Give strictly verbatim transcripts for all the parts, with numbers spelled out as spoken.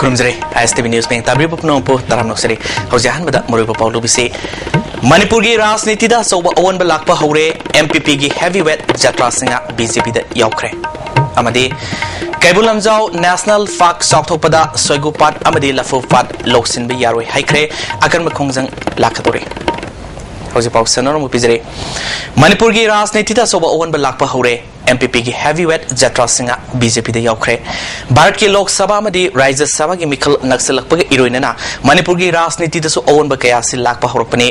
ꯈꯨꯔꯨꯝꯖꯔꯤ꯫ ꯑꯥꯏ ꯑꯦꯁ T V news ꯃꯤꯡ ꯇꯥꯕꯤꯔꯤꯕ ꯄꯨꯝꯅꯃꯛꯄꯨ ꯇꯔꯥꯝꯅ ꯑꯣꯛꯆꯔꯤ꯫ ꯍꯧꯖꯤꯛ ꯑꯍꯥꯟꯕꯗ ꯃꯔꯨꯑꯣꯏꯕ ꯄꯥꯎ ꯂꯧꯕꯤꯁꯤ꯫ ꯃꯅꯤꯄꯨꯔꯒꯤ ꯔꯥꯖꯅꯤꯇꯤꯗ ꯑꯆꯧꯕ ꯑꯑꯣꯟꯕ ꯂꯥꯛꯄ ꯍꯧꯔꯦ꯫ ꯑꯦꯝ ꯄꯤ ꯄꯤꯒꯤ heavyweight ꯖꯇ꯭ꯔꯥꯁꯤꯡꯅ ꯕꯤ ꯖꯦ ꯄꯤꯗ ꯌꯥꯎꯈ꯭ꯔꯦ꯫ ꯑꯃꯗꯤ ꯀꯩꯕꯨꯜ ꯂꯝꯖꯥꯎ ꯅꯦꯁꯅꯦꯜ ꯄꯥꯔꯛ ꯆꯥꯎꯊꯣꯛꯄꯗ ꯁꯣꯏꯒꯨ ꯄꯥꯠ ꯑꯃꯗꯤ ꯂꯐꯨ ꯄꯥꯠ ꯂꯧꯁꯤꯟꯕ ꯌꯥꯔꯣꯏ ꯍꯥꯏꯈ꯭ꯔꯦ꯫ ꯑꯀꯟꯕ ꯈꯣꯡꯖꯪ ꯂꯥꯛꯀꯗꯧꯔꯤ꯫ ꯍꯧꯖꯤꯛ ꯄꯥꯎ ꯁꯟꯅꯔꯣꯝ ꯄꯤꯖꯔꯤ꯫ ꯃꯅꯤꯄꯨꯔꯒꯤ ꯔꯥꯖꯅꯤꯇꯤꯗ ꯑꯆꯧꯕ ꯑꯑꯣꯟꯕ ꯂꯥꯛꯄ ꯍꯧꯔꯦ꯫ ꯑꯦꯝ ꯄꯤ ꯄꯤꯒꯤ heavyweight ꯖꯇ꯭ꯔꯥꯁꯤꯡꯅ ꯕꯤ ꯖꯦ ꯄꯤꯗ ꯌꯥꯎꯈ꯭ꯔꯦ꯫ ꯚꯥꯔꯠꯀꯤ ꯂꯣꯛ ꯁꯚꯥ ꯑꯃꯗꯤ ꯔꯥꯖ꯭ꯌ ꯁꯚꯥꯒꯤ ꯃꯤꯈꯜ ꯅꯛꯁꯤꯜꯂꯛꯄꯒ ꯏꯔꯣꯏꯅꯅ ꯃꯅꯤꯄꯨꯔꯒꯤ ꯔꯥꯖꯅꯤꯇꯤꯗꯁꯨ ꯑꯑꯣꯟꯕ ꯀꯌꯥꯁꯤ ꯂꯥꯛꯄ ꯍꯧꯔꯛꯄꯅꯤ꯫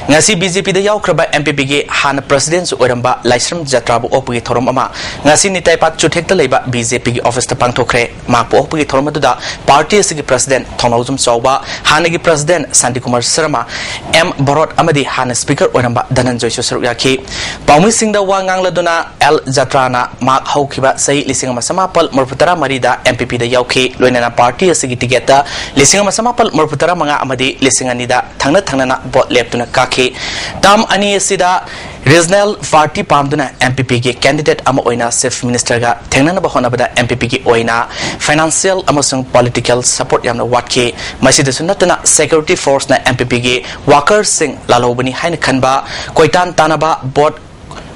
ꯉꯁꯤ ꯕꯤ ꯖꯦ ꯄꯤꯗ ꯌꯥꯎꯈ꯭ꯔꯕ ꯑꯦꯝ ꯄꯤ ꯄꯤꯒꯤ ꯍꯥꯟꯅ ꯄ꯭ꯔꯁꯤꯗꯦꯟꯁꯨ ꯑꯣꯏꯔꯝꯕ ꯂꯥꯏꯁ꯭ꯔꯝ ꯖꯇ꯭ꯔꯥꯕꯨ ꯑꯣꯛꯄꯒꯤ ꯊꯧꯔꯝ ꯑꯃ ꯉꯁꯤ ꯅꯤꯇꯥꯏꯄꯥꯠ ꯆꯨꯊꯦꯛꯇ ꯂꯩꯕ ꯕꯤ ꯖꯦ ꯄꯤꯒꯤ ꯑꯣꯐꯤꯁꯇ ꯄꯥꯡꯊꯣꯛꯈ꯭ꯔꯦ꯫ ꯃꯍꯥꯛꯄꯨ ꯑꯣꯛꯄꯒꯤ ꯊꯧꯔꯝ ꯑꯗꯨꯗ ꯄꯥꯔꯇꯤ ꯑꯁꯤꯒꯤ ꯄ꯭ꯔꯁꯤꯗꯦꯟ ꯊꯧꯅꯥꯎꯖꯝ ꯆꯥꯎꯕ, ꯍꯥꯟꯅꯒꯤ ꯄ꯭ꯔꯁꯤꯗꯦꯟ ꯁꯥꯟꯇꯤꯀꯨꯃꯥꯔ ꯁꯔꯃ, ꯑꯦꯝ ꯚꯔꯣꯠ ꯑꯃꯗꯤ ꯍꯥꯟꯅ ꯁ꯭ꯄꯤꯀꯔ ꯑꯣꯏꯔꯝꯕ ꯙꯅꯟꯖꯣꯏꯁꯨ ꯁꯔꯨꯛ ꯌꯥꯈꯤ꯫ ꯄꯥꯎꯃꯤꯁꯤꯡꯗ ꯋꯥ ꯉꯥꯡꯂꯗꯨꯅ ꯑꯦꯜ ꯖꯇ꯭ꯔꯥꯅ ꯃꯍꯥꯛ ꯍꯧꯈꯤꯕ ꯆꯍꯤ ꯂꯤꯁꯤꯡ ꯑꯃ ꯆꯃꯥꯄꯜ ꯃꯔꯤꯐꯨ ꯇꯔꯥ ꯃꯔꯤꯗ ꯑꯦꯝ ꯄꯤ ꯄꯤꯗ ꯌꯥꯎꯈꯤ꯫ ꯂꯣꯏꯅꯅ ꯄꯥꯔꯇꯤ ꯑꯁꯤꯒꯤ ꯇꯤꯀꯦꯠꯇ ꯂꯤꯁꯤꯡ ꯑꯃ ꯆꯃꯥꯄꯜ ꯃꯔꯤꯐꯨ ꯇꯔꯥ ꯃꯉꯥ ꯑꯃꯗꯤ ꯂꯤꯁꯤꯡ ꯑꯅꯤꯗ ꯊꯪꯅ ꯊꯪꯅꯅ ꯚꯣꯠ ꯂꯦꯞꯇꯨꯅ ꯀꯥꯈꯤ꯫ ꯇꯥꯝ ꯑꯅꯤ ꯑꯁꯤꯗ ꯔꯤꯖꯅꯦꯜ ꯄꯥꯔꯇꯤ ꯄꯥꯝꯗꯨꯅ ꯑꯦꯝ ꯄꯤ ꯄꯤꯒꯤ ꯀꯦꯟꯗꯤꯗꯦꯠ ꯑꯃ ꯑꯣꯏꯅ ꯆꯤꯐ ꯃꯤꯅꯤꯁꯇꯔꯒ ꯊꯦꯡꯅꯅꯕ ꯍꯣꯠꯅꯕꯗ ꯑꯦꯝ ꯄꯤ ꯄꯤꯒꯤ ꯑꯣꯏꯅ ꯐꯥꯏꯅꯥꯟꯁꯤꯌꯦꯜ ꯑꯃꯁꯨꯡ ꯄꯣꯂꯤꯇꯤꯀꯦꯜ ꯁꯄꯣꯔꯠ ꯌꯥꯝꯅ ꯋꯥꯠꯈꯤ꯫ ꯃꯁꯤꯗꯁꯨ ꯅꯠꯇꯅ ꯁꯦꯀ꯭ꯌꯨꯔꯤꯇꯤ ꯐꯣꯔꯁꯅ ꯑꯦꯝ ꯄꯤ ꯄꯤꯒꯤ ꯋꯥꯀꯔꯁꯤꯡ ꯂꯥꯜꯍꯧꯕꯅꯤ ꯍꯥꯏꯅ ꯈꯟꯕ, ꯀꯣꯏꯇꯥꯟ ꯇꯥꯟꯅꯕ, ꯚꯣꯠ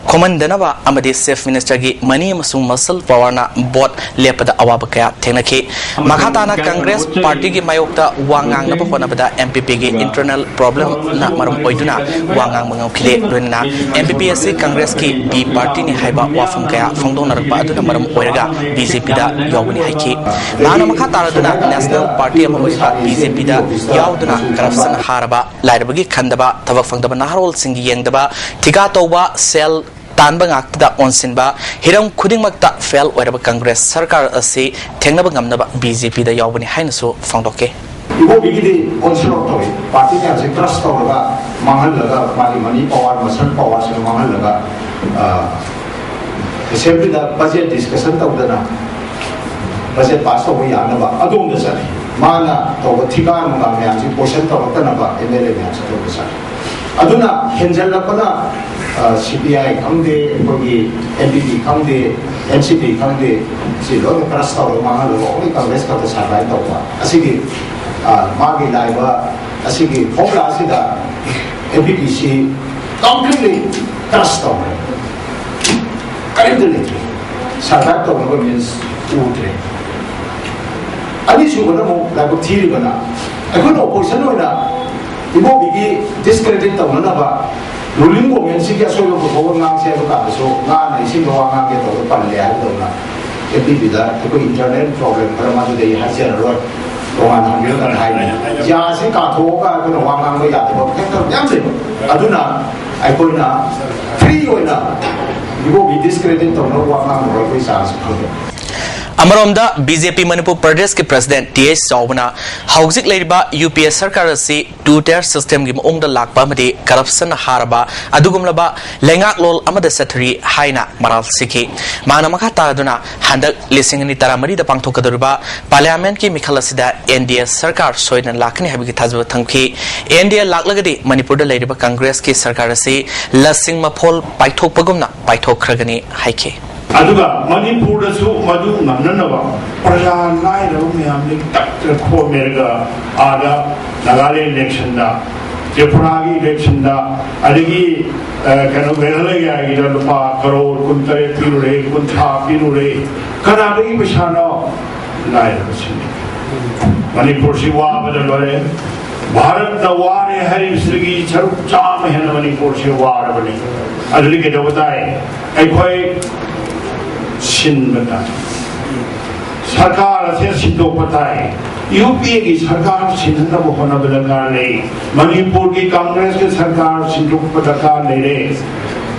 ꯈꯣꯝꯍꯟꯗꯅꯕ ꯑꯃꯗꯤ ꯆꯤꯐ ꯃꯤꯅꯤꯁꯇꯔꯒꯤ ꯃꯅꯤ ꯑꯃꯁꯨꯡ ꯃꯁꯜ ꯄꯋꯥꯔꯅ ꯚꯣꯠ ꯂꯦꯞꯄꯗ ꯑꯋꯥꯕ ꯀꯌꯥ ꯊꯦꯡꯅꯈꯤ꯫ ꯃꯈꯥ ꯇꯥꯅ ꯀꯪꯒ꯭ꯔꯦꯁ ꯄꯥꯔꯇꯤꯒꯤ ꯃꯥꯌꯣꯛꯇ ꯋꯥ ꯉꯥꯡꯅꯕ ꯍꯣꯠꯅꯕꯗ ꯑꯦꯝ ꯄꯤ ꯄꯤꯒꯤ ꯏꯟꯇꯔꯅꯦꯜ ꯄ꯭ꯔꯣꯕ꯭ꯂꯦꯝꯅ ꯃꯔꯝ ꯑꯣꯏꯗꯨꯅ ꯋꯥ ꯉꯥꯡꯕ ꯉꯝꯈꯤꯗꯦ꯫ ꯂꯣꯏꯅꯅ ꯑꯦꯝ ꯄꯤ ꯄꯤ ꯑꯁꯤ ꯀꯪꯒ꯭ꯔꯦꯁꯀꯤ ꯕꯤ ꯄꯥꯔꯇꯤꯅꯤ ꯍꯥꯏꯕ ꯋꯥꯐꯝ ꯀꯌꯥ ꯐꯣꯡꯗꯣꯛꯅꯔꯛꯄ ꯑꯗꯨꯅ ꯃꯔꯝ ꯑꯣꯏꯔꯒ ꯕꯤ ꯖꯦ ꯄꯤꯗ ꯌꯥꯎꯒꯅꯤ ꯍꯥꯏꯈꯤ꯫ ꯃꯍꯥꯛꯅ ꯃꯈꯥ ꯇꯥꯔꯗꯨꯅ ꯅꯦꯁꯅꯦꯜ ꯄꯥꯔꯇꯤ ꯑꯃ ꯑꯣꯏꯔꯤꯕ ꯕꯤ ꯖꯦ ꯄꯤꯗ ꯌꯥꯎꯗꯨꯅ ꯀꯔꯞꯁꯟ ꯍꯥꯔꯕ, ꯂꯥꯏꯔꯕꯒꯤ ꯈꯟꯗꯕ, ꯊꯕꯛ ꯐꯪꯗꯕ ꯅꯍꯥꯔꯣꯜꯁꯤꯡꯒꯤ ꯌꯦꯡꯗꯕ, ꯊꯤꯀꯥ ꯇꯧꯕ, ꯁꯦꯜ ꯇꯥꯟꯕ ꯉꯥꯛꯇꯗ ꯑꯣꯟꯁꯤꯟꯕ, ꯍꯤꯔꯝ ꯈꯨꯗꯤꯡꯃꯛꯇ ꯐꯦꯜ ꯑꯣꯏꯔꯕ ꯀꯪꯒ꯭ꯔꯦꯁ ꯁꯔꯀꯥꯔ ꯑꯁꯤ ꯊꯦꯡꯅꯕ ꯉꯝꯅꯕ ꯕꯤ ꯖꯦ ꯄꯤꯗ ꯌꯥꯎꯕꯅꯤ ꯍꯥꯏꯅꯁꯨ ꯐꯣꯡꯗꯣꯛꯈꯤ꯫ ꯏꯕꯣꯕꯤꯒꯤꯗꯤ ꯑꯣꯟꯁꯤꯜꯂꯣꯛ ꯇꯧꯏ꯫ ꯄꯥꯔꯇꯤ ꯃꯌꯥꯝꯁꯦ ꯀ꯭ꯔꯁ ꯇꯧꯔꯒ ꯃꯥꯡꯍꯜꯂꯒ, ꯃꯥꯒꯤ ꯃꯅꯤ ꯄꯋꯥꯔ, ꯃꯁꯜ ꯄꯋꯥꯔꯁꯤꯅ ꯃꯥꯡꯍꯜꯂꯒ, ꯑ, ꯑꯦꯁꯦꯝꯕ꯭ꯂꯤꯗ ꯕꯖꯦꯠ ꯗꯤꯁꯀꯁꯟ ꯇꯧꯗꯅ ꯕꯖꯦꯠ ꯄꯥꯁ ꯇꯧꯕ ꯌꯥꯅꯕ ꯑꯗꯣꯝꯗ ꯆꯠꯂꯤ꯫ ꯃꯥꯅ ꯇꯧꯕ ꯊꯤꯀꯥ ꯅꯨꯡꯀꯥ ꯃꯌꯥꯝꯁꯤ ꯀꯣꯏꯁꯟ ꯇꯧꯔꯛꯇꯅꯕ ꯑꯦꯝ ꯑꯦꯜ ꯑꯦ ꯃꯌꯥꯝꯁꯦ ꯑꯗꯣꯝꯗ ꯆꯠꯂꯤ꯫ ꯑꯗꯨꯅ ꯍꯦꯟꯖꯜꯂꯛꯄꯅ, ꯑ, ꯁꯤ ꯄꯤ ꯑꯥꯏ ꯈꯪꯗꯦ, ꯑꯩꯈꯣꯏꯒꯤ ꯑꯦꯟ ꯄꯤ ꯄꯤ ꯈꯪꯗꯦ, ꯑꯦꯟ ꯁꯤ ꯄꯤ ꯈꯪꯗꯦ, ꯁꯤ ꯂꯣꯏꯅ ꯀ꯭ꯔꯁ ꯇꯧꯔꯒ ꯃꯥꯡꯍꯜꯂꯒ ꯑꯣꯡꯂꯤ ꯀꯪꯒ꯭ꯔꯦꯁ ꯈꯛꯇ ꯁꯔꯚꯥꯏꯚ ꯇꯧꯕ꯫ ꯑꯁꯤꯒꯤ, ꯑ, ꯃꯥꯒꯤ ꯂꯥꯛꯏꯕ ꯑꯁꯤꯒꯤ ꯐꯣꯔꯃꯨꯂꯥ ꯑꯁꯤꯗ ꯑꯦ ꯄꯤ ꯄꯤ ꯁꯤ ꯀꯝꯄ꯭ꯂꯤꯠꯂꯤ ꯀ꯭ꯔꯁ ꯇꯧꯈ꯭ꯔꯦ꯫ ꯀꯔꯤꯝꯇ ꯂꯩꯇ꯭ꯔꯦ꯫ ꯁꯔꯚꯥꯏꯚ ꯇꯧꯅꯕ ꯃꯤꯟꯁ ꯎꯗ꯭ꯔꯦ꯫ ꯑꯅꯤꯁꯨꯕꯗ ꯑꯃꯨꯛ ꯂꯥꯏꯕꯛ ꯊꯤꯔꯤꯕꯅ, ꯑꯩꯈꯣꯏꯅ ꯑꯣꯄꯣꯖꯤꯁꯟ ꯑꯣꯏꯅ ꯏꯕꯣꯕꯤꯒꯤ ꯗꯤꯁꯀ꯭ꯔꯦꯗꯤꯠ ꯇꯧꯅꯅꯕ ꯔꯨꯂꯤꯡ ꯒꯣꯔꯃꯦꯟꯁꯤꯒꯤ ꯑꯁꯣꯏꯕ ꯄꯨꯊꯣꯛꯑꯒ ꯉꯥꯡꯁꯦ ꯍꯥꯏꯕ ꯀꯥꯟꯗꯁꯨ ꯉꯥꯅ ꯏꯁꯤꯡꯗ ꯋꯥ ꯉꯥꯡꯒꯦ ꯇꯧꯔꯒ ꯄꯜꯂꯦ ꯍꯥꯏꯕꯗꯧꯅ ꯑꯦ ꯄꯤ ꯄꯤꯗ ꯑꯩꯈꯣꯏ ꯏꯟꯇꯔꯅꯦꯜ ꯄ꯭ꯔꯣꯕ꯭ꯂꯦꯝ ꯈꯔ ꯃꯗꯨꯗ ꯑꯩ ꯍꯥꯏꯖꯔꯔꯣꯏ, ꯇꯣꯉꯥꯟꯅ ꯍꯪꯕꯤꯔꯒ ꯍꯥꯏꯅꯤ꯫ ꯌꯥꯁꯤ ꯀꯥꯊꯣꯛꯑꯒ ꯑꯩꯈꯣꯏꯅ ꯋꯥ ꯉꯥꯡꯕ ꯌꯥꯗꯕ ꯐꯦꯛꯇꯔ ꯃꯌꯥꯝ ꯂꯩꯕ꯫ ꯑꯗꯨꯅ ꯑꯩꯈꯣꯏꯅ ꯐ꯭ꯔꯤ ꯑꯣꯏꯅ ꯏꯕꯣꯕꯤ ꯗꯤꯁꯀ꯭ꯔꯦꯗꯤꯠ ꯇꯧꯅꯕ ꯋꯥ ꯉꯥꯡꯕ ꯑꯩꯈꯣꯏ ꯆꯥꯟꯁ ꯐꯪꯗꯦ꯫ ꯑꯃꯔꯣꯝꯗ, ꯕꯤ ꯖꯦ ꯄꯤ ꯃꯅꯤꯄꯨꯔ ꯄ꯭ꯔꯗꯦꯁꯀꯤ ꯄ꯭ꯔꯁꯤꯗꯦꯟꯠ ꯇꯤ ꯑꯩꯆ ꯆꯥꯎꯕꯅ ꯍꯧꯖꯤꯛ ꯂꯩꯔꯤꯕ ꯌꯨ ꯄꯤ ꯑꯦ ꯁꯔꯀꯥꯔ ꯑꯁꯤ ꯇꯨ ꯇꯤꯌꯔ ꯁꯤꯁꯇꯦꯝꯒꯤ ꯃꯑꯣꯡꯗ ꯂꯥꯛꯄ ꯑꯃꯗꯤ ꯀꯔꯞꯁꯟꯅ ꯍꯥꯔꯕ ꯑꯗꯨꯒꯨꯝꯂꯕ ꯂꯩꯉꯥꯛꯂꯣꯟ ꯑꯃꯗ ꯆꯠꯊꯔꯤ ꯍꯥꯏꯅ ꯃꯔꯥꯜ ꯁꯤꯈꯤ꯫ ꯃꯍꯥꯛꯅ ꯃꯈꯥ ꯇꯥꯗꯨꯅ ꯍꯟꯗꯛ ꯂꯤꯁꯤꯡ ꯑꯅꯤ ꯇꯔꯥꯃꯔꯤꯗ ꯄꯥꯡꯊꯣꯛꯀꯗꯧꯔꯤꯕ ꯄꯥꯔꯂꯤꯌꯥꯃꯦꯟꯠꯀꯤ ꯃꯤꯈꯜ ꯑꯁꯤꯗ ꯑꯦꯟ ꯗꯤ ꯑꯦ ꯁꯔꯀꯥꯔ ꯁꯣꯏꯗꯅ ꯂꯥꯛꯀꯅꯤ ꯍꯥꯏꯕꯒꯤ ꯊꯥꯖꯕ ꯊꯝꯈꯤ꯫ ꯑꯦꯟ ꯗꯤ ꯑꯦ ꯂꯥꯛꯂꯒꯗꯤ ꯃꯅꯤꯄꯨꯔꯗ ꯂꯩꯔꯤꯕ ꯀꯪꯒ꯭ꯔꯦꯁꯀꯤ ꯁꯔꯀꯥꯔ ꯑꯁꯤ ꯂꯁꯤꯡ ꯃꯐꯣꯜ ꯄꯥꯏꯊꯣꯛꯄꯒꯨꯝꯅ ꯄꯥꯏꯊꯣꯛꯈ꯭ꯔꯒꯅꯤ ꯍꯥꯏꯈꯤ꯫ ꯑꯗꯨꯒ ꯃꯅꯤꯄꯨꯔꯗꯁꯨ ꯃꯗꯨ ꯉꯝꯅꯅꯕ ꯄ꯭ꯔꯖꯥ ꯂꯥꯏꯔꯕ ꯃꯌꯥꯝꯗꯒꯤ ꯇꯛꯇꯅ ꯈꯣꯝꯃꯦꯔꯒ ꯑꯥꯗ ꯅꯥꯒꯥꯂꯦꯟ ꯏꯂꯦꯛꯁꯟꯗ, ꯇ꯭ꯔꯤꯄꯨꯔꯥꯒꯤ ꯏꯂꯦꯛꯁꯟꯗ, ꯑꯗꯒꯤ, ꯑ, ꯀꯩꯅꯣ, ꯃꯦꯘꯥꯂꯌꯥꯒꯤꯗ ꯂꯨꯄꯥ ꯀꯔꯣꯔ ꯀꯨꯟꯇꯔꯦꯠ ꯄꯤꯔꯨꯔꯦ, ꯀꯨꯟꯊ꯭ꯔꯥ ꯄꯤꯔꯨꯔꯦ꯫ ꯀꯅꯥꯗꯒꯤ ꯄꯩꯁꯥꯅꯣ? ꯂꯥꯏꯔꯕꯁꯤꯡ꯫ ꯃꯅꯤꯄꯨꯔꯁꯤ ꯋꯥꯕꯗ ꯂꯣꯏꯔꯦ꯫ ꯚꯥꯔꯠꯅ ꯋꯥꯔꯦ ꯍꯥꯏꯔꯤꯕꯁꯤꯗꯒꯤ ꯁꯔꯨꯛ ꯆꯥꯝꯃ ꯍꯦꯟꯅ ꯃꯅꯤꯄꯨꯔꯁꯤ ꯋꯥꯔꯕꯅꯤ꯫ ꯑꯗꯨꯗꯤ ꯀꯩꯗꯧꯕ ꯇꯥꯏ? ꯑꯩꯈꯣꯏ ꯁꯤꯟꯕ ꯇꯥꯏ꯫ ꯁꯔꯀꯥꯔ ꯑꯁꯦ ꯁꯤꯟꯗꯣꯛꯄ ꯇꯥꯏ꯫ ꯌꯨ ꯄꯤ ꯑꯦꯒꯤ ꯁꯔꯀꯥꯔ ꯁꯤꯟꯅꯅꯕ ꯍꯣꯠꯅꯕ ꯗꯔꯀꯥꯔ ꯂꯩ꯫ ꯃꯅꯤꯄꯨꯔꯒꯤ ꯀꯪꯒ꯭ꯔꯦꯁꯀꯤ ꯁꯔꯀꯥꯔ ꯁꯤꯟꯗꯣꯛꯄ ꯗꯔꯀꯥꯔ ꯂꯩꯔꯦ꯫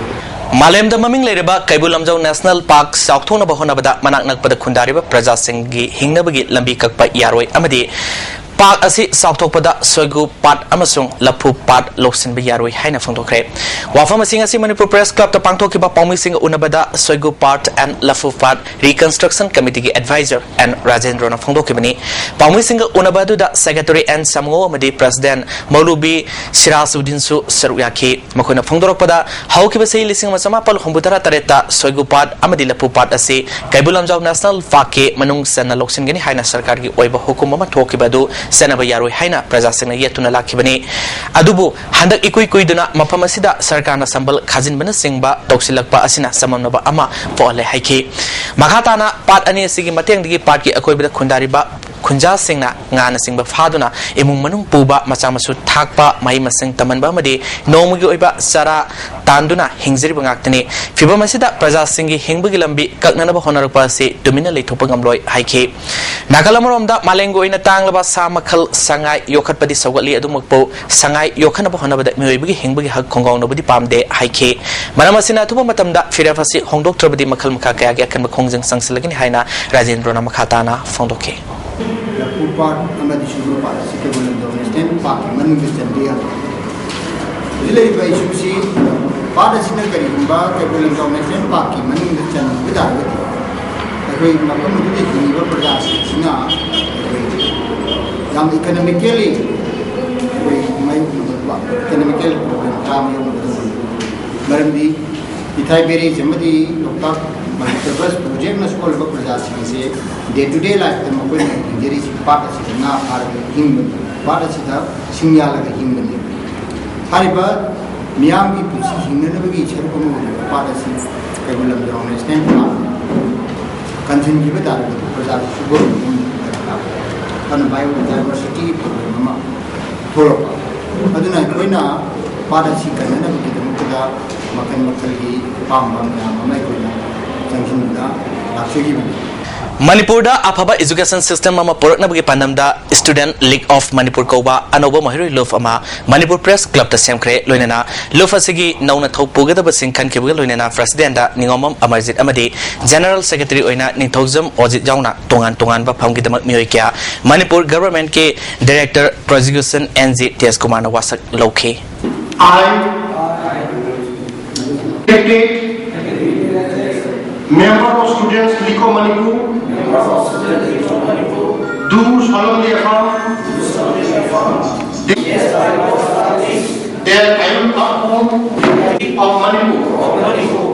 ꯃꯥꯂꯦꯝꯗ ꯃꯃꯤꯡ ꯂꯩꯔꯕ ꯀꯩꯕꯨꯜ ꯂꯝꯖꯥꯎ ꯅꯦꯁꯅꯦꯜ ꯄꯥꯔꯛ ꯆꯥꯎꯊꯣꯛꯅꯕ ꯍꯣꯠꯅꯕꯗ ꯃꯅꯥꯛ ꯅꯛꯄꯗ ꯈꯨꯟꯗꯥꯔꯤꯕ ꯄ꯭ꯔꯖꯥꯁꯤꯡꯒꯤ ꯍꯤꯡꯅꯕꯒꯤ ꯂꯝꯕꯤ ꯀꯛꯄ ꯌꯥꯔꯣꯏ ꯑꯃꯗꯤ ꯄꯥꯠ ꯑꯁꯤ ꯆꯥꯎꯊꯣꯛꯄꯗ ꯁꯣꯏꯒꯨ ꯄꯥꯠ ꯑꯃꯁꯨꯡ ꯂꯐꯨ ꯄꯥꯠ ꯂꯧꯁꯤꯟꯕ ꯌꯥꯔꯣꯏ ꯍꯥꯏꯅ ꯐꯣꯡꯗꯣꯛꯈ꯭ꯔꯦ꯫ ꯋꯥꯐꯝ ꯑꯁꯤ ꯉꯁꯤ ꯃꯅꯤꯄꯨꯔ ꯄ꯭ꯔꯦꯁ ꯀ꯭ꯂꯕꯇ ꯄꯥꯡꯊꯣꯛꯈꯤꯕ ꯄꯥꯎꯃꯤꯁꯤꯡꯒ ꯎꯅꯕꯗ ꯁꯣꯏꯒꯨ ꯄꯥꯠ ꯑꯦꯟ ꯂꯐꯨ ꯄꯥꯠ ꯔꯤꯀꯟꯁꯇ꯭ꯔꯛꯁꯟ ꯀꯃꯤꯇꯤꯒꯤ ꯑꯦꯗꯚꯥꯏꯖꯔ ꯑꯦꯟ ꯔꯥꯖꯦꯟꯗ꯭ꯔꯣꯅ ꯐꯣꯡꯗꯣꯛꯈꯤꯕꯅꯤ꯫ ꯄꯥꯎꯃꯤꯁꯤꯡꯒ ꯎꯅꯕ ꯑꯗꯨꯗ ꯁꯦꯀ꯭ꯔꯦꯇꯔꯤ ꯑꯦꯟ ꯁꯥꯃꯨꯉꯧ ꯑꯃꯗꯤ ꯄ꯭ꯔꯦꯁꯤꯗꯦꯟꯠ ꯃꯧꯂꯨꯕꯤ ꯁꯤꯔꯥꯖꯎꯗꯤꯟꯁꯨ ꯁꯔꯨꯛ ꯌꯥꯈꯤ꯫ ꯃꯈꯣꯏꯅ ꯐꯣꯡꯗꯣꯔꯛꯄꯗ, ꯍꯧꯈꯤꯕ ꯆꯍꯤ ꯂꯤꯁꯤꯡ ꯑꯃ ꯆꯃꯥꯄꯜ ꯍꯨꯝꯐꯨꯇꯔꯥ ꯇꯔꯦꯠꯇ ꯁꯣꯏꯒꯨ ꯄꯥꯠ ꯑꯃꯗꯤ ꯂꯐꯨ ꯄꯥꯠ ꯑꯁꯤ ꯀꯩꯕꯨꯜ ꯂꯝꯖꯥꯎ ꯅꯦꯁꯅꯦꯜ ꯄꯥꯔꯛꯀꯤ ꯃꯅꯨꯡ ꯆꯟꯅ ꯂꯧꯁꯤꯟꯒꯅꯤ ꯍꯥꯏꯅ ꯁꯔꯀꯥꯔꯒꯤ ꯑꯣꯏꯕ ꯍꯨꯀꯨꯝ ꯑꯃ ꯊꯣꯛꯈꯤꯕ ꯑꯗꯨ ꯆꯠꯅꯕ ꯌꯥꯔꯣꯏ ꯍꯥꯏꯅ ꯄ꯭ꯔꯖꯥꯁꯤꯡꯅ ꯌꯦꯠꯇꯨꯅ ꯂꯥꯛꯈꯤꯕꯅꯤ꯫ ꯑꯗꯨꯕꯨ ꯍꯟꯗꯛ ꯏꯀꯨꯏ ꯀꯨꯏꯗꯨꯅ ꯃꯐꯝ ꯑꯁꯤꯗ ꯁꯔꯀꯥꯔꯅ ꯁꯝꯕꯜ ꯈꯥꯖꯤꯟꯕꯅꯆꯤꯡꯕ ꯇꯧꯁꯤꯜꯂꯛꯄ ꯑꯁꯤꯅ ꯆꯃꯝꯅꯕ ꯑꯃ ꯄꯣꯛꯍꯜꯂꯦ ꯍꯥꯏꯈꯤ꯫ ꯃꯈꯥ ꯇꯥꯅ ꯄꯥꯠ ꯑꯅꯤ ꯑꯁꯤꯒꯤ ꯃꯇꯦꯡꯗꯒꯤ ꯄꯥꯠꯀꯤ ꯑꯀꯣꯏꯕꯗ ꯈꯨꯟꯗꯥꯔꯤꯕ ꯈꯨꯟꯖꯥꯁꯤꯡꯅ ꯉꯥꯅꯆꯤꯡꯕ ꯐꯥꯗꯨꯅ ꯏꯃꯨꯡ ꯃꯅꯨꯡ ꯄꯨꯕ, ꯃꯆꯥ ꯃꯁꯨ ꯊꯥꯛꯄ, ꯃꯍꯩ ꯃꯁꯤꯡ ꯇꯝꯍꯟꯕ ꯑꯃꯗꯤ ꯅꯣꯡꯃꯒꯤ ꯑꯣꯏꯕ ꯆꯥꯔꯥ ꯇꯥꯟꯗꯨꯅ ꯍꯤꯡꯖꯔꯤꯕ ꯉꯥꯛꯇꯅꯤ꯫ ꯐꯤꯚꯝ ꯑꯁꯤꯗ ꯄ꯭ꯔꯖꯥꯁꯤꯡꯒꯤ ꯍꯤꯡꯕꯒꯤ ꯂꯝꯕꯤ ꯀꯛꯅꯅꯕ ꯍꯣꯠꯅꯔꯛꯄ ꯑꯁꯤ ꯇꯨꯃꯤꯟꯅ ꯂꯩꯊꯣꯛꯄ ꯉꯝꯂꯣꯏ ꯍꯥꯏꯈꯤ꯫ ꯅꯥꯀꯜ ꯑꯃꯔꯣꯝꯗ ꯃꯥꯂꯦꯝꯒꯤ ꯑꯣꯏꯅ ꯇꯥꯡꯂꯕ ꯁꯥ ꯃꯈꯜ ꯁꯉꯥꯏ ꯌꯣꯛꯈꯠꯄꯗꯤ ꯁꯧꯒꯠꯂꯤ, ꯑꯗꯨꯃꯛꯄꯨ ꯁꯉꯥꯏ ꯌꯣꯛꯈꯠꯅꯕ ꯍꯣꯠꯅꯕꯗ ꯃꯤꯑꯣꯏꯕꯒꯤ ꯍꯤꯡꯕꯒꯤ ꯍꯛ ꯈꯣꯡꯒꯥꯎꯅꯕꯗꯤ ꯄꯥꯝꯗꯦ ꯍꯥꯏꯈꯤ꯫ ꯃꯔꯝ ꯑꯁꯤꯅ ꯑꯊꯨꯕ ꯃꯇꯝꯗ ꯐꯤꯔꯦꯞ ꯑꯁꯤ ꯍꯣꯡꯗꯣꯛꯇ꯭ꯔꯕꯗꯤ ꯃꯈꯜ ꯃꯈꯥ ꯀꯌꯥꯒꯤ ꯑꯀꯟꯕ ꯈꯣꯡꯖꯪ ꯆꯪꯁꯤꯜꯂꯒꯅꯤ ꯍꯥꯏꯅ ꯔꯥꯖꯦꯟꯗ꯭ꯔꯣꯅ ꯃꯈꯥ ꯇꯥꯅ ꯐꯣꯡꯗꯣꯛꯈꯤ꯫ ꯂꯐꯨ ꯄꯥꯠ ꯑꯃꯗꯤ ꯁꯣꯏꯒꯨ ꯄꯥꯠ ꯑꯁꯤ ꯀꯩꯕꯨꯜ ꯂꯝꯖꯥꯎ ꯅꯦꯁꯅꯦꯜ ꯄꯥꯔꯛꯀꯤ ꯃꯅꯨꯡꯗ ꯆꯟꯕ ꯌꯥꯗꯦ꯫ ꯍꯧꯖꯤꯛ ꯂꯩꯔꯤꯕ ꯏꯁꯨꯁꯤ, ꯄꯥꯠ ꯑꯁꯤꯅ ꯀꯔꯤꯒꯨꯝꯕ ꯀꯩꯕꯨꯜ ꯂꯝꯖꯥꯎ ꯅꯦꯁꯅꯦꯜ ꯄꯥꯔꯛꯀꯤ ꯃꯅꯨꯡꯗ ꯆꯟꯈꯤꯕ ꯇꯥꯔꯒꯗꯤ, ꯑꯩꯈꯣꯏ ꯃꯐꯝ ꯑꯗꯨꯗ ꯍꯤꯡꯉꯤꯕ ꯄ꯭ꯔꯖꯥꯁꯤꯡꯁꯤꯅ ꯑꯩꯈꯣꯏ ꯌꯥꯝꯅ ꯏꯀꯅꯣꯃꯤꯀꯦꯜꯂꯤ ꯑꯩꯈꯣꯏ ꯃꯥꯌꯣꯛꯅꯕ, ꯏꯀꯅꯣꯃꯤꯀꯦꯜ ꯄ꯭ꯔꯣꯕ꯭ꯂꯦꯝ ꯀꯌꯥ ꯃꯥꯌꯣꯛꯅꯒꯗꯕ ꯑꯣꯏ꯫ ꯃꯔꯝꯗꯤ ꯏꯊꯥꯏ ꯕꯦꯔꯦꯖ ꯑꯃꯗꯤ ꯂꯣꯛꯇꯥꯛ ꯃꯜꯇꯤꯄꯔꯄꯁ ꯄ꯭ꯔꯣꯖꯦꯛꯅ ꯁꯣꯛꯍꯜꯂꯤꯕ ꯄ꯭ꯔꯖꯥꯁꯤꯡ ꯑꯁꯦ ꯗꯦ ꯇꯨ ꯗꯦ ꯂꯥꯏꯐꯇ ꯃꯈꯣꯏꯅ ꯍꯤꯡꯖꯔꯤꯁꯤ ꯄꯥꯠ ꯑꯁꯤꯗ ꯉꯥ ꯐꯥꯔꯒ ꯍꯤꯡꯕꯅꯤ, ꯄꯥꯠ ꯑꯁꯤꯗ ꯁꯤꯡ ꯌꯥꯜꯂꯒ ꯍꯤꯡꯕꯅꯤ꯫ ꯍꯥꯏꯔꯤꯕ ꯃꯤꯌꯥꯝꯒꯤ ꯄꯨꯟꯁꯤ ꯍꯤꯡꯅꯅꯕꯒꯤ ꯁꯔꯨꯛ ꯑꯃ ꯑꯣꯏꯔꯤꯕ ꯄꯥꯠ ꯑꯁꯤ ꯀꯩꯕꯨꯜ ꯂꯝꯖꯥꯎ ꯅꯦꯁꯅꯦꯜ ꯄꯥꯔꯛ ꯀꯟꯁꯤꯟꯈꯤꯕ ꯇꯥꯔꯒꯗꯤ ꯄ꯭ꯔꯖꯥꯁꯨ ꯁꯨꯐꯝ ꯅꯣꯝꯕ ꯗꯔꯀꯥꯔ꯫ ꯑꯗꯨꯅ ꯕꯥꯏꯑꯣꯗꯥꯏꯚꯔꯁꯤꯇꯤꯒꯤ ꯄ꯭ꯔꯣꯕ꯭ꯂꯦꯝ ꯑꯃ ꯊꯣꯛꯂꯛꯄ꯫ ꯑꯗꯨꯅ ꯑꯩꯈꯣꯏꯅ ꯄꯥꯠ ꯑꯁꯤ ꯀꯟꯅꯅꯕꯒꯤꯗꯃꯛꯇ ꯃꯈꯜ ꯃꯈꯜꯒꯤ ꯑꯄꯥꯝꯕ ꯃꯌꯥꯝ ꯑꯃ ꯑꯩꯈꯣꯏꯅ ꯆꯪꯁꯤꯟꯗꯨꯅ ꯂꯥꯛꯆꯈꯤꯕꯅꯤ꯫ ꯃꯅꯤꯄꯨꯔꯗ ꯑꯐꯕ ꯏꯖꯨꯀꯦꯁꯟ ꯁꯤꯁꯇꯦꯝ ꯑꯃ ꯄꯨꯔꯛꯅꯕꯒꯤ ꯄꯥꯟꯗꯝꯗ Student League of Manipur ꯀꯧꯕ ꯑꯅꯧꯕ ꯃꯍꯩꯔꯣꯏ ꯂꯨꯞ ꯑꯃ ꯃꯅꯤꯄꯨꯔ ꯄ꯭ꯔꯦꯁ ꯀ꯭ꯂꯕꯇ ꯁꯦꯝꯈ꯭ꯔꯦ꯫ ꯂꯣꯏꯅꯅ ꯂꯨꯞ ꯑꯁꯤꯒꯤ ꯅꯧꯅ ꯊꯧ ꯄꯨꯒꯗꯕꯁꯤꯡ ꯈꯟꯈꯤꯕꯒ ꯂꯣꯏꯅꯅ ꯄ꯭ꯔꯦꯁꯤꯗꯦꯟꯗ ꯅꯤꯉꯣꯝꯕꯝ ꯑꯃꯔꯖꯤꯠ ꯑꯃꯗꯤ ꯖꯦꯅꯔꯦꯜ ꯁꯦꯀ꯭ꯔꯦꯇꯔꯤ ꯑꯣꯏꯅ ꯅꯤꯡꯊꯧꯖꯝ ꯑꯣꯖꯤꯠ ꯌꯥꯎꯅ ꯇꯣꯉꯥꯟ ꯇꯣꯉꯥꯟꯕ ꯐꯝꯒꯤꯗꯃꯛ ꯃꯤꯑꯣꯏ ꯀꯌꯥ Manipur ꯒꯚꯔꯟꯃꯦꯟꯠꯀꯤ Director Prosecution N G Tejkumarꯅ ꯋꯥꯁꯛ ꯂꯧꯈꯤ꯫ I, elected member of Students' League of Manipur, do solemnly affirm that I will uphold of Manipur.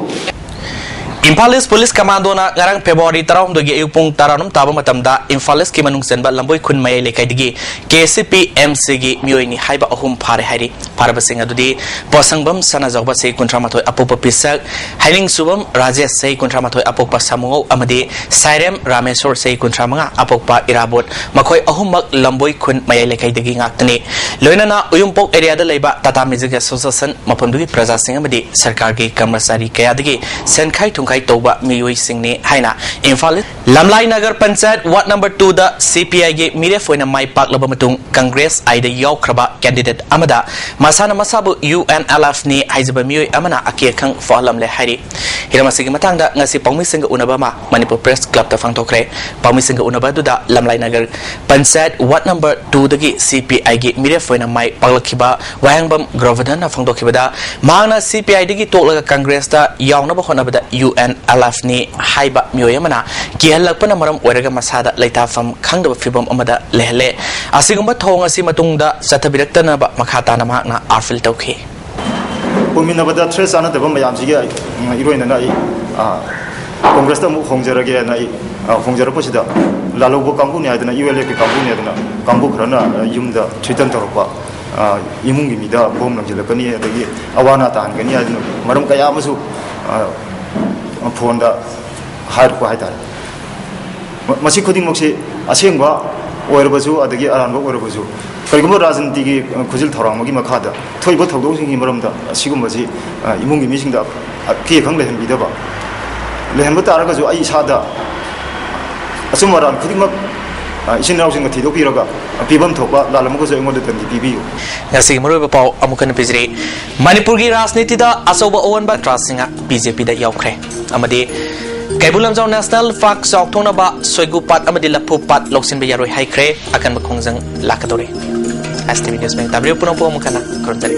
Imphal East Police Commando-ꯅ ꯉꯔꯥꯡ February ꯇꯔꯥꯍꯨꯝꯗꯣꯏꯒꯤ ꯑꯌꯨꯛ ꯄꯨꯡ ꯇꯔꯥꯔꯣꯝ ꯇꯥꯕ ꯃꯇꯝꯗ ꯏꯝꯐꯥꯜ East-ꯀꯤ ꯃꯅꯨꯡ ꯆꯟꯕ ꯂꯝꯕꯣꯏ ꯈꯨꯟ ꯃꯌꯥꯏ ꯂꯩꯀꯥꯏꯗꯒꯤ K C P M C-ꯒꯤ ꯃꯤꯑꯣꯏꯅꯤ ꯍꯥꯏꯕ ꯑꯍꯨꯝ ꯐꯥꯔꯦ ꯍꯥꯏꯔꯤ꯫ ꯐꯥꯔꯕꯁꯤꯡ ꯑꯗꯨꯗꯤ ꯄꯣꯠꯁꯪꯕꯝ ꯁꯅꯥꯖꯥꯎꯕ, ꯆꯍꯤ ꯀꯨꯟꯊ꯭ꯔꯥ ꯃꯥꯊꯣꯏ, ꯑꯄꯣꯛꯄ ꯄꯤꯁꯛ, ꯍꯩꯅꯤꯡꯁꯨꯕꯝ ꯔꯥꯖꯦꯁ, ꯆꯍꯤ ꯀꯨꯟꯊ꯭ꯔꯥ ꯃꯥꯊꯣꯏ, ꯑꯄꯣꯛꯄ ꯁꯥꯃꯨꯉꯧ, ꯑꯃꯗꯤ ꯁꯥꯏꯔꯦꯝ ꯔꯥꯃꯦꯁꯣꯔ, ꯆꯍꯤ ꯀꯨꯟꯊ꯭ꯔꯥ ꯃꯉꯥ, ꯑꯄꯣꯛꯄ ꯏꯔꯥꯕꯣꯠ, ꯃꯈꯣꯏ ꯑꯍꯨꯝꯃꯛ ꯂꯝꯕꯣꯏ ꯈꯨꯟ ꯃꯌꯥꯏ ꯂꯩꯀꯥꯏꯗꯒꯤ ꯉꯥꯛꯇꯅꯤ꯫ ꯂꯣꯏꯅꯅ ꯎꯌꯨꯝꯄꯣꯛ area-ꯗ ꯂꯩꯕ Tata Music Association ꯃꯐꯝꯗꯨꯒꯤ ꯄ꯭ꯔꯖꯥꯁꯤꯡ ꯑꯃꯗꯤ ꯁꯔꯀꯥꯔꯒꯤ ꯀꯔꯃꯆꯥꯔꯤ ꯀꯌꯥꯗꯒꯤ ꯁꯦꯟꯈꯥꯏ ꯊꯨꯝꯈꯥꯏ ꯇꯧꯕ ꯃꯤꯑꯣꯏꯁꯤꯡꯅꯤ ꯍꯥꯏꯅ Imphal ꯂꯝꯂꯥꯏ Nagar panchayat ward number two-ꯗ C P I-ꯒꯤ ꯃꯤꯔꯦꯞ ꯑꯣꯏꯅ ꯃꯥꯏ ꯄꯥꯛꯂꯕ ꯃꯇꯨꯡ Congress I-ꯗ ꯌꯥꯎꯈ꯭ꯔꯕ candidate ꯑꯃꯗ ꯃꯁꯥꯅ ꯃꯁꯥꯕꯨ U N L F-ꯅꯤ ꯍꯥꯏꯖꯕ ꯃꯤꯑꯣꯏ ꯑꯃꯅ ꯑꯀꯤ ꯑꯈꯪ ꯐꯥꯎꯍꯜꯂꯝꯂꯦ ꯍꯥꯏꯔꯤ꯫ ꯍꯤꯔꯝ ꯑꯁꯤꯒꯤ ꯃꯇꯥꯡꯗ ꯉꯁꯤ ꯄꯥꯎꯃꯤꯁꯤꯡꯒ ꯎꯅꯕ ꯑꯃ Manipur Press Club-ꯇ ꯐꯥꯡꯊꯣꯛꯈ꯭ꯔꯦ꯫ ꯄꯥꯎꯃꯤꯁꯤꯡꯒ ꯎꯅꯕ ꯑꯗꯨꯗ ꯂꯝꯂꯥꯏ Nagar panchayat ward number two-ꯗꯒꯤ C P I-ꯒꯤ ꯃꯤꯔꯦꯞ ꯑꯣꯏꯅ ꯃꯥꯏ ꯄꯥꯛꯂꯛꯈꯤꯕ ꯋꯥꯍꯦꯡꯕꯝ ꯒ꯭ꯔꯣꯚꯔꯙꯟꯅ ꯐꯣꯡꯗꯣꯛꯈꯤꯕꯗ, ꯃꯍꯥꯛꯅ C P I-ꯗꯒꯤ ꯇꯣꯛꯂꯒ Congress-ꯇ ꯌꯥꯎꯅꯕ ꯍꯣꯠꯅꯕꯗ U N L F-ꯅꯤ ꯍꯥꯏꯕ ꯃꯤꯑꯣꯏ ꯑꯃꯅ ꯀꯤꯍꯜꯂꯛꯄꯅ ꯃꯔꯝ ꯑꯣꯏꯔꯒ ꯃꯁꯥꯗ ꯂꯩꯇꯥꯐꯝ ꯈꯪꯗꯕ ꯐꯤꯕꯝ ꯑꯃꯗ ꯂꯩꯍꯜꯂꯦ꯫ ꯑꯁꯤꯒꯨꯝꯕ ꯊꯧꯑꯣꯡ ꯑꯁꯤ ꯃꯇꯨꯡꯗ ꯆꯠꯊꯕꯤꯔꯛꯇꯅꯕ ꯃꯈꯥ ꯇꯥꯅ ꯃꯍꯥꯛꯅ appeal ꯇꯧꯈꯤ꯫ ꯄꯨꯟꯃꯤꯟꯅꯕꯗ threat ꯆꯥꯟꯅꯗꯕ ꯃꯌꯥꯝꯁꯤꯒꯤ ꯑꯩ, ꯎꯝ, ꯏꯔꯣꯏꯅꯅ ꯑꯩ, ꯑ, Congress-ꯇ ꯑꯃꯨꯛ ꯍꯣꯡꯖꯔꯒꯦꯅ ꯑꯩ, ꯑ, ꯍꯣꯡꯖꯔꯛꯄꯁꯤꯗ ꯂꯥꯜꯍꯧꯕ ꯀꯥꯡꯕꯨꯅꯤ ꯍꯥꯏꯗꯅ, U L F-ꯀꯤ ꯀꯥꯡꯕꯨꯅꯤ ꯍꯥꯏꯗꯅ ꯀꯥꯡꯕꯨ ꯈꯔꯅ, ꯑ, ꯌꯨꯝꯗ threaten ꯇꯧꯔꯛꯄ, ꯑ, ꯏꯃꯨꯡꯒꯤ ꯃꯤꯗ bomb ꯂꯪꯁꯤꯜꯂꯛꯀꯅꯤ, ꯑꯗꯒꯤ ꯑꯋꯥ ꯑꯅꯥ ꯇꯥꯍꯟꯒꯅꯤ ꯍꯥꯏꯗꯅ ꯃꯔꯝ ꯀꯌꯥ ꯑꯃꯁꯨ, ꯑ, phone-ꯗ ꯍꯥꯏꯔꯛꯄ ꯍꯥꯏꯇꯥꯔꯦ꯫ ꯃ-, ꯃꯁꯤ ꯈꯨꯗꯤꯡꯃꯛꯁꯤ ꯑꯁꯦꯡꯕ ꯑꯣꯏꯔꯕꯁꯨ, ꯑꯗꯒꯤ ꯑꯔꯥꯟꯕ ꯑꯣꯏꯔꯕꯁꯨ, ꯀꯔꯤꯒꯨꯝꯕ ꯔꯥꯖꯅꯤꯇꯤꯒꯤ, ꯑ, ꯈꯨꯖꯤꯜ ꯊꯧꯔꯥꯡ ꯑꯃꯒꯤ ꯃꯈꯥꯗ ꯊꯣꯛꯏꯕ ꯊꯧꯗꯣꯛꯁꯤꯡꯒꯤ ꯃꯔꯝꯗ ꯑꯁꯤꯒꯨꯝꯕꯁꯤ, ꯑ, ꯏꯃꯨꯡꯒꯤ ꯃꯤꯁꯤꯡꯗ ꯑꯀꯤ ꯑꯈꯪ ꯂꯩꯍꯟꯕꯤꯗꯕ, ꯂꯩꯍꯟꯕ ꯇꯥꯔꯒꯁꯨ ꯑꯩ ꯏꯁꯥꯗ ꯑꯆꯨꯝ ꯑꯔꯥꯟ ꯈꯨꯗꯤꯡꯃꯛ, ꯑ, ꯏꯆꯤꯟ ꯏꯅꯥꯎꯁꯤꯡꯅ ꯊꯤꯗꯣꯛꯄꯤꯔꯒ, ꯑ, ꯄꯤꯐꯝ ꯊꯣꯛꯄ ꯂꯥꯜꯂꯝꯃꯒꯁꯨ ꯑꯩꯉꯣꯟꯗ ꯗꯟꯗꯤ ꯄꯤꯕꯤꯌꯨ꯫ ꯉꯁꯤꯒꯤ ꯃꯔꯨꯑꯣꯏꯕ ꯄꯥꯎ ꯑꯃꯨꯛ ꯍꯟꯅ ꯄꯤꯖꯔꯤ꯫ ꯃꯅꯤꯄꯨꯔꯒꯤ ꯔꯥꯖꯅꯤꯇꯤꯗ ꯑꯆꯧꯕ ꯑꯑꯣꯟꯕ ꯇ꯭ꯔꯥꯁꯤꯡꯅ B J P-ꯗ ꯌꯥꯎꯈ꯭ꯔꯦ ꯑꯃꯗꯤ ꯀꯩꯕꯨꯜ ꯂꯝꯖꯥꯎ ꯅꯦꯁꯅꯦꯜ ꯄꯥꯔꯛ ꯆꯥꯎꯊꯣꯛꯅꯕ ꯁꯣꯏꯒꯨ ꯄꯥꯠ ꯑꯃꯗꯤ ꯂꯐꯨ ꯄꯥꯠ ꯂꯧꯁꯤꯟꯕ ꯌꯥꯔꯣꯏ ꯍꯥꯏꯈ꯭ꯔꯦ꯫ ꯑꯀꯟꯕ ꯈꯣꯡꯖꯪ ꯂꯥꯛꯀꯗꯧꯔꯤ꯫ ꯑꯦꯁ ꯇꯤ ꯚꯤ ꯅ꯭ꯌꯨꯁ ꯃꯌꯦꯛ ꯇꯥꯕꯤꯌꯨ꯫ ꯄꯨꯝꯅꯃꯛꯄꯨ ꯑꯃꯨꯛ ꯍꯟꯅ ꯈꯨꯔꯨꯝꯖꯔꯤ꯫